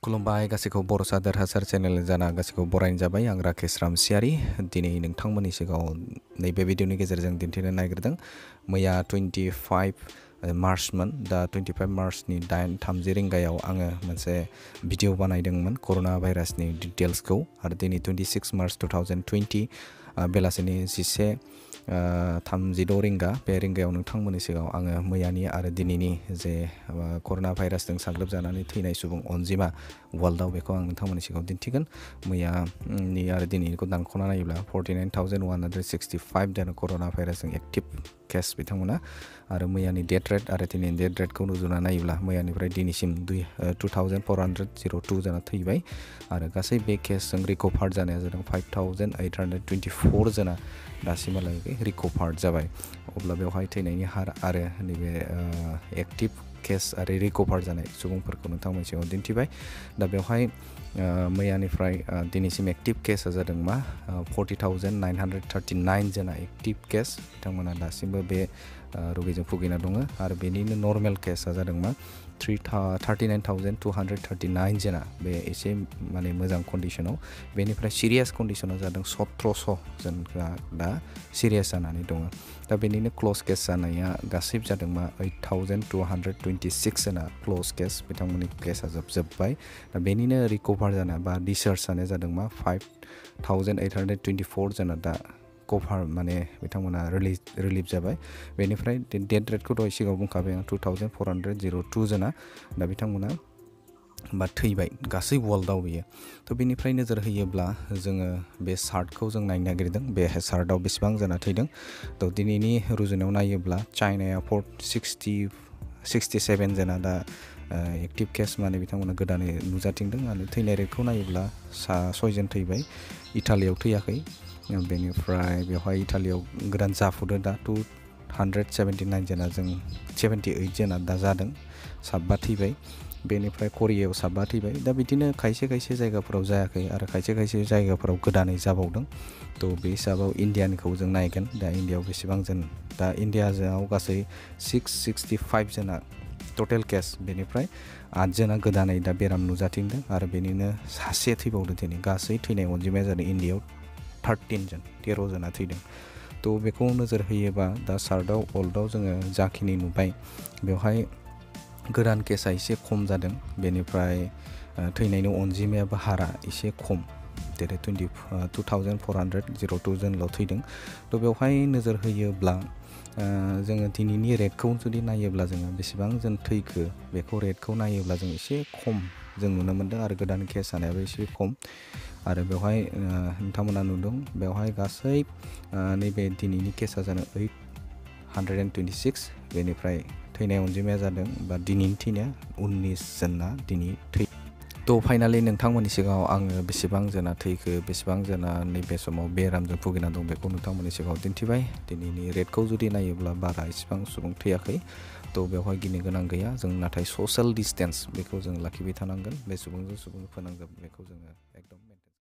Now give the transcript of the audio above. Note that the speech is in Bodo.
खुलुमबाय गासैखौ बर' सादोर हासार चेनेल जाना गासैखौ बरायनाय जाबाय। आं राकेश रामसियारि दिनै नोंथांमोननि सिगाङाव नैबे भिडिअनि गेजेरजों दिन्थिनो नागिरदों। मैया 25 मार्चमोन, दा 25 मार्चनि 8:30 रिंगायाव आङो मोनसे भिडिअ बानायदोंमोन कर'ना भाइरासनि डिटेल्सखौ, आरो दिनै 26 मार्च 2020 बेलासिनि 11:36 रिंगा बे रिंगायाव नोंथंमोननि सिगाङाव आङो मैयानि आरो दिनैनि जे कर'ना भाइरासजों साग्लोबजानानै थैनाय सुबुं अनजिमा वर्ल्डआव बेखौ आं नोंथांमोननि सिगाङाव दिन्थिगोन। मैयानि आरो दिनैनिखौ दानख'ना नायोब्ला 49,165 जन कर'ना भाइरासजों एक्टिभ केस बिथांमोना, आरो मैयानि डेथ रेट आरो दिनैनि डेथ रेटखौ रुजुना नायोब्ला मैयानिफ्राय दिनैसिम 2,402 जना थैबाय, आरो गासै बे केसजों रिकभार्ड जानाया जादों 5,824 जना दासिमहालागै रिकभार्ड जाबाय। अब्ला बेवहाय थैनायनि हार आरो नैबे एक्टिभ केस आरो रिकभार जानाय सुबुंफोरखौ नोंथांमोननि सिगाङाव दिन्थिबाय। दा बेवहाय मैयानिफ्राय दिनैसिम एक्टिभ केसा जादों 40,939 जना एक्टिभ केस बिथांमोना दासिमबो बे रोगीजों भुगिना दङ, आरो बेनिनो नर्मेल केसा जादों 39,239 जना, बे एसे माने मोजां कन्डिशनाव। बेनिफ्राय सिरियास कन्डिशनाव जादों 1700 जनआ दा सिरियास जानानै दङ। दा बेनिनो क्ल'ज केस जानाया गासै जादों 8,226 जना क्ल'ज केस, बिथांमोननि केसा जोबबाय। दा बेनिनो रिकभार जानाय बा डिस्चार्ज जानाया जादों 5,824 जना दा कभार माने बिथांमोना रिलिफ जाबाय। बेनिफ्राय डेथ रेटखौ दहाय सिगाङाव बुंखाबाय आं 2,402 जना दा बिथांमोना थैबाय गासै वर्ल्डआव बियो। थ' बेनिफ्राय नोजोर होयोब्ला जोङो बे चार्टखौ जों नायनो नागिरदों, बे चार्टआव बेसेबां जना थैदों। थ' दिनैनि रुजुनायाव नायोब्ला चाइनाया 67 जना दा एक्टिभ केस माने बिथांमोना गोदानै नुजाथिंदों, आरो थैनाय रेटखौ नायोब्ला 6 जन थैबाय। इटालियाव थैयाखै, बेनिफ्राय बेवहाय इटालियाव गोदान जाफुदों दा 279 जना, जों 78 जना दा जादों, 7 थैबाय। बेनिफ्राय करियायाव 7 थैबाय। दा बिदिनो खायसे खायसे जायगाफोराव जायाखै आरो खायसे खायसे जायगाफोराव गोदानै जाबावदों। थ' बे हिसाबाव इण्डियानिखौ जों नायगोन, दा इण्डियाआव बेसेबां जन। दा इण्डियाआव गासै 665 जना टटेल केस, बेनिफ्राय 8 जना गोदानै दा बेराम नुजाथिंदों, आरो बेनिनो सासे थैबावदों। दिनै गासै थैनाय अनजिमाया जादों इण्डियाआव 13 जना थैदों। थ' बेखौ नोजोर होयोबा दा चार्टआव वर्ल्डआव जोङो जाखिनि नुबाय बेवहाय गोदान केसा एसे खम जादों, बेनिफ्राय थैनायनि अनजिमायाबो हारा एसे खम, जेरै 2,402 जनल' थैदों। थ' बेवहाय नोजोर होयोब्ला जोङो दिनैनि रेटखौ जुदि नायोब्ला जोङो बेसेबां जन थैखो बेखौ रेटखौ नायोब्ला जों एसे खम जों नुनो मोन्दों, आरो गोदान केस जानायाबो एसे खम। आरो बेवहाय नोंथांमोना नुदों बेवहाय गासै नैबे दिनैनि केसा जादों 826, बेनिफ्राय थैनाय अनजिमाया जादों बा दिनैनि थैनाया 19 जना दिनै थै। थ' फाइनालि नोंथांमोननि सिगाङाव आङो बेसेबां जना थैखो, बेसेबां जना नैबे समाव बेरामजों भुगिना दं बेखौ नोंथांमोननि सिगाङाव दिन्थिबाय। दिनैनि रेटखौ जुदि नायोब्ला बारा इसेबां सुबुं थैयाखै, थ' बेवहाय गिनो गोनां गैया जों, नाथाय ससियेल डिसटेन्स बेखौ जों लाखिबाय थानांगोन। बे सुबुंजों सुबुं फोनांजाब बेखौ जोङो एकदम